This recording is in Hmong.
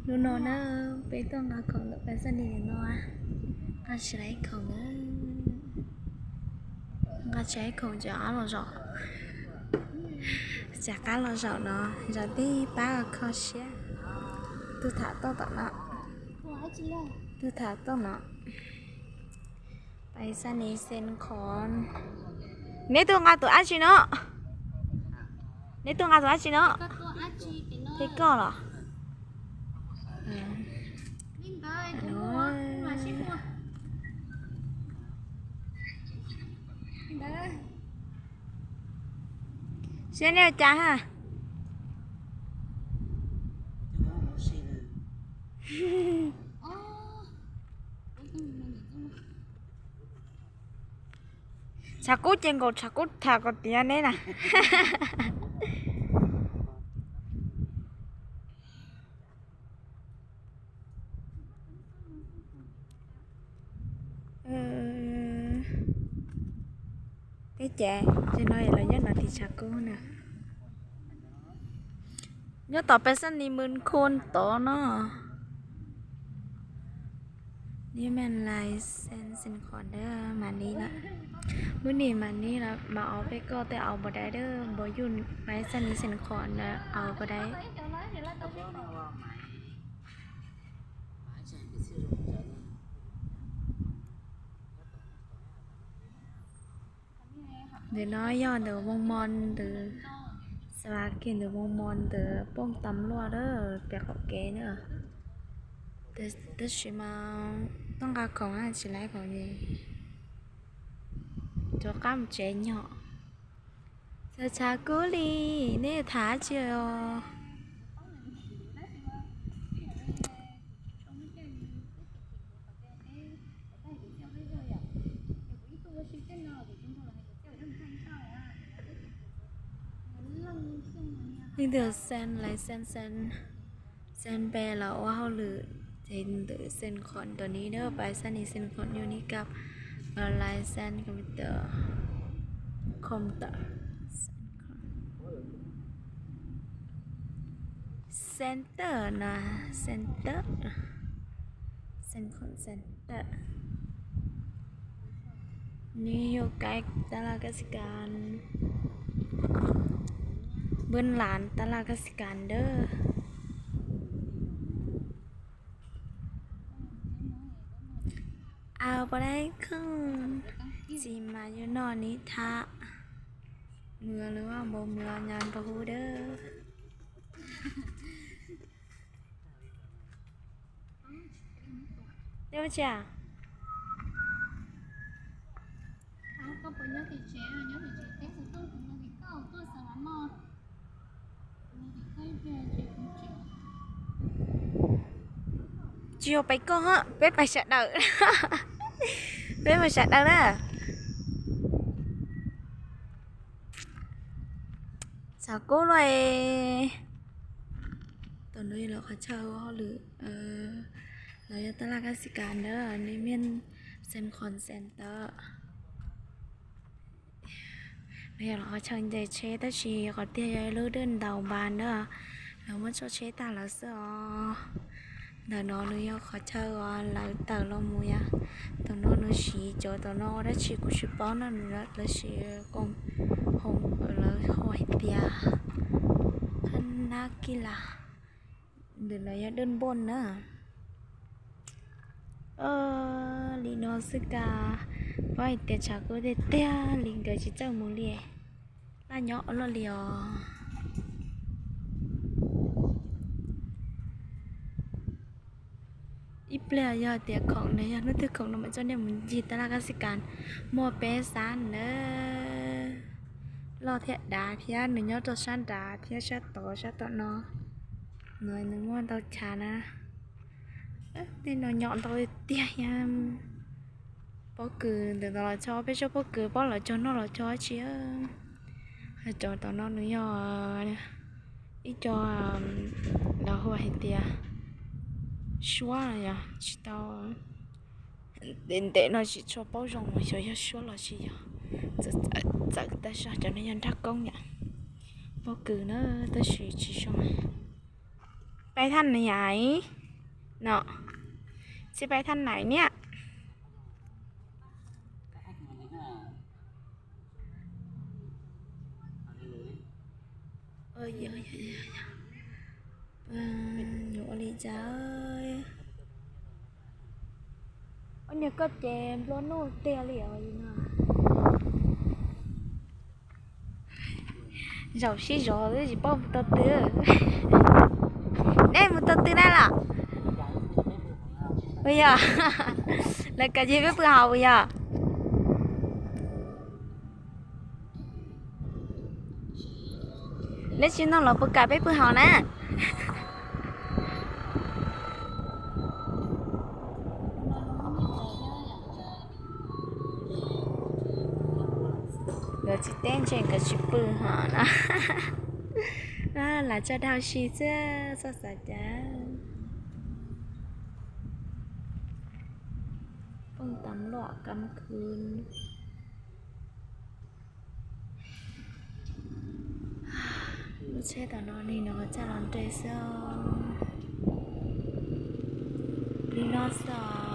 Hnub no na, peb tuaj nqa khoom ntawm Pais Xab Nis no, nqa tsis tau ib khoom na, nqa tsis tau ib khoom ces qab los zaum, tsam qab los zaum no, zaum tib pab kho siab. Tus tham toj tom no, tus tham toj no. Pais Xab Nis Xees Khoos. Neb tuaj nqa tus dab tsi no? Neb tuaj nqa tus dab tsi no? Peb koj los? Saib nej ua cas ha. Tshav kub ces nkaus tshav kub tham kom tiav neb na. Peb ces, ces no lawv nyob no tim tshav kub na. Nyob tom Pais Xab Nis Mws Khun tod no. Neb mam lais xees xees khoos ntawd mam li lawm. Lub nim mam li lawm mas au peb koj tej au npau dai dawb npau yuj Pais Xab Nis xees khoos ntawd au npau dai. Ntawm no yog ntawm Voos Mos ntawd, xav kiag ntawm Voos Mos ntawd poob tam luaj lawm pem qaum kev na. Tab sis mas tuaj nqa khoom tsis laiv khoom es rov qab mus tsev nyom. Tshav kub li, neb tham tsi os? Leej twg xees lais xees xees, xees npe los ua hauj lwm ces ntawm xees khoom ntawm ni na, Pais Xab Nis xees khoom yog ni kab lais xees computer, computer. Center na, center, xees khoom center. Nws yog kais tab laj kab xis kas, npawb las tab laj kab xis kas ntawd. Au pom dai kheej, txiv mas yuav noj ni tham. Mws lawm, npau mws nyas npau hub dawb. Neb ua tsi? Tsis yog pais koj, peb pais sawv daws. Peb pais sawv daws na. Tshav kub luaj. Tam no yog lawv qhov chaw ua hauj lwm, lawv yog tab laj kab xis kas ntawd, ni miaj xees khoom center. Lawv yog lawv qhov chaw nce tsheb tab sis qhov tiag yog ib lub dwj ntaus npas ntawd, lawv muab tso tsheb tag lawm xwb os. Ntawm no nws yog qhov chaw uas lawv tawm los mus yom. Tam no nws siv cov tam no ua dab tsi kuv tsis paub na, lawv siv koom hoom, lawv hu hais tias qhab nab kis las. Ntawm no yog dwj npoj na. Li no xwb kas, paub hais tias tshav kub tiag tiag li nkawd tsis txawj mus li. Laj nyob ua luaj li os. Ib pliag yog tias khoom no yog hnub twg khoom no mam coj nej mus ncig tab laj kab xis kas, muaj peb sab na, loj thiab dav thiab, nws nyob rau sab nrad thiab sab tod sab tom no. No nws muaj ntau chav na. Tej no nyom ntau tiag tiag. Pob kws ntawm no los tso, peb tsob pob kws, pob lawv cog noj los cog tsi. Cov tom no nws yog ib co, lawv hu hais tias suab yom, tsis tau, ntev ntev no tsis tshua paub zoo xyov yog suab los tsis yog. Txawm tag zog cov no yog nraj koob yom, pob kws na, tab sis tsis zoo. Pais thaj nais no, tsis pais thaj nais niam. Yuav ua li cas? Ua niag koj ces nplua nuj tiag li os no. Zaum sib zov twb tsis paub mus tau twg. Neb mus tau twg na los? Ua yog, lawv kam yig peb pw haus ua yog. Leb tsis no los puas kam peb pw haus na? Nkawd tsis teb ntshe nkawd tsis pw hos no. Lam tso dhau si xwb, txhob xav cas. Phooj tam luam kam khwv. Lub tsheb tam no nim no txaj los nres xwb. Li no xwb os.